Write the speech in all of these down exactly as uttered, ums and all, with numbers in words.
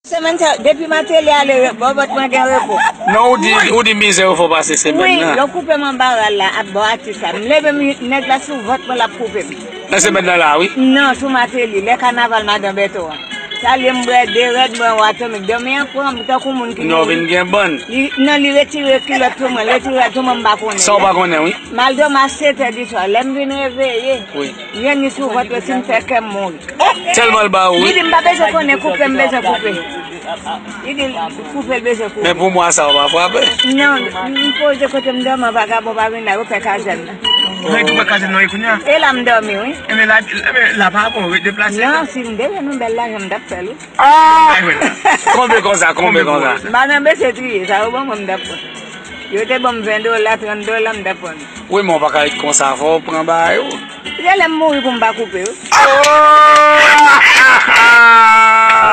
Semèn sa, depi m atelier ale, bò vant mwen gen repo. Non, ou di, ou di mizè yo fè w pase semèn nan. Wi, yo koupe m anba ral la, ap bò atis la. M leve m, nèg la sou vant mwen, l ap koupe m. Nan semèn nan la, wi. Non, sou m atelier, lè kanaval madan Bèto a. Salye m bwè de rèd, mwen w atomik. Dòmi an pran m tankou moun ki mouri. Non, vin gen bann. Li, non, li retire kilòt sou mwen, retire rèd sou mwen, m pa konnen. Sa w pa konnen, wi. M al dòmi a sèt è di swa, lè m vin reveye. Wi. Jwenn li sou vant mwen, si m fè kè m mouri. Tèlman l ba ou, wi. Li di m pa bezwen konnen, koupe m bezwen koupe. Li di koupe l bezwen koupe. Men pou mwa sa, ou pa frape. Non, m poze kote m dòmi, vagabon pa vin la, yo fè kazèn nan. Nan, yo fè kazèn nan, e kounye a? E la m dòmi, wi. Enben la, enben la pa bon, wi, deplase. Non, si m te jwenn yon bèl lajan, m t ap fè l, wi. Ah! Konbe konsa, konbe konsa. M pa nan bese triye, sa yo ban mwen, m t ap pran. Yo te ban m ven dola, trant dola, m t ap pran. Wi, men w pa ka ret konsa, fò w pran bagay ou. Se lè m mouri pou m pa koupe yo. Oh!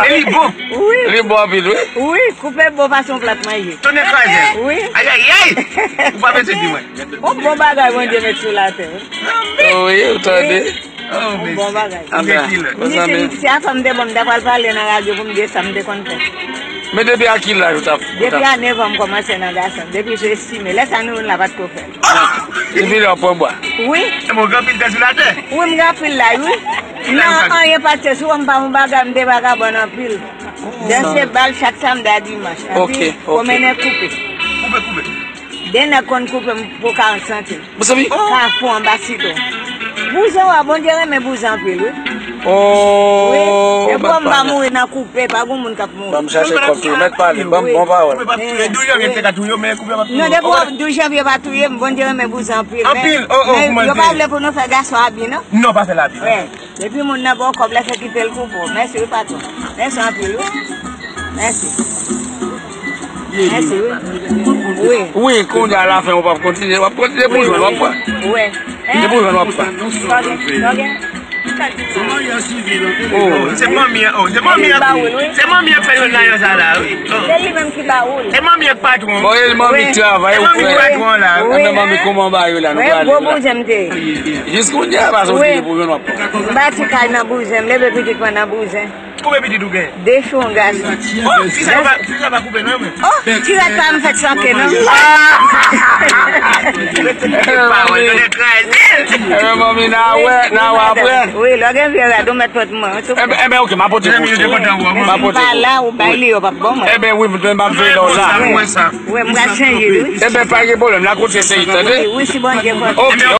E li bon. Wi. Li bon anpil, wi. Wi, koupe bon pase yon plat manje. Tonnè kraze. Wi. Ayayay! Ou pa bezwen di mwen. Yon bon bagay Bondye met sou latè, wi. Oh, wi, ou tande? Wi. Oh, yon bon bagay. Ou gen kilè. Ni si, si afè m te bon, m ta pral pale nan radyo pou m di sa m te konn fè. Men depi a ki laj ou t ap, ou t ap... Depi a nèf an m kòmanse nan gason. Depi se estime. Lè sa nou youn la pa t ko fè l. Depi lè w pran bwa. Wi. E bon, gen anpil tè sou latè. Wi, m gen anpil laj, wi. Nan anyen pa t se sou m pa yon bagay, m te vagabon anpil. Danse bal chak samdi a dimanch. Ok, ok. Epi pwomennen koupe. Koupe, koupe. De nèg konn koupe m pou karant santim. Mezanmi. Kafou anba sitwon. Bouzen wa, Bondye renmen bouzen anpil, wi. Oh, wi. Depi m pa mouri nan koupe, pa gon moun k ap mouri. Ban m chache kòb tou, mèt pale, ban m bon pawòl. Koupe p ap touye, douz janvye te ka touye w, men koupe p ap touye w. Non, depi w ap douz janvye pa touye m, Bondye renmen bouzen anpil. Anpil, oh, oh, kouman l te ye? Men yo pa vle pou nou fè gason abi, non. Non, pa fè l abi. Wi. Depi moun nan ba w kòb la, se kite l koupe w. Mèsi wi, patwon. Mèsi anpil, wi. Mèsi. Mèsi, wi. Wi. Wi, kounye a lafen, w p ap kontinye. W ap kontinye pou jwenn, w ap pran. Wi. Depi w jwenn, w ap pran. Sa w gen? Sa w gen? Oh, se manmi an, oh, se manmi an. Se manmi an fè yo nan yon sa la, wi. Se li menm ki ba ou l. E manmi ak patwon. Bon, e manmi k travay, e manmi ak patwon la. Wi. Ebyen, manmi, kouman bagay yo la, nou prale la. Gwo bouzen m te ye. Jis kounye a, paske w di pou jwenn w ap pran. M bati kay nan bouzen, m leve pitit mwen nan bouzen. Konbyen pitit ou gen? De fi, yon gason. Oh, fi sa pa, fi sa pa koupe non, men. Oh, ti rèd pa m fèt san ke non. Pawòl, tande kraze. Ebyen, manmi, n a wè, n a wè apre. Wi, lè w gen vye rad, ou mèt pot mwen. Ebyen, ebyen, ok, m a pote pou ou. M pa la, ou bay li, yo p ap ban mwen. Ebyen, wi, m ap veye lè w la. Wi, m pral chanje li, wi. Ebyen, pa gen pwoblèm, la kote se, tande? Wi, wi, si Bondye kontan. Ok.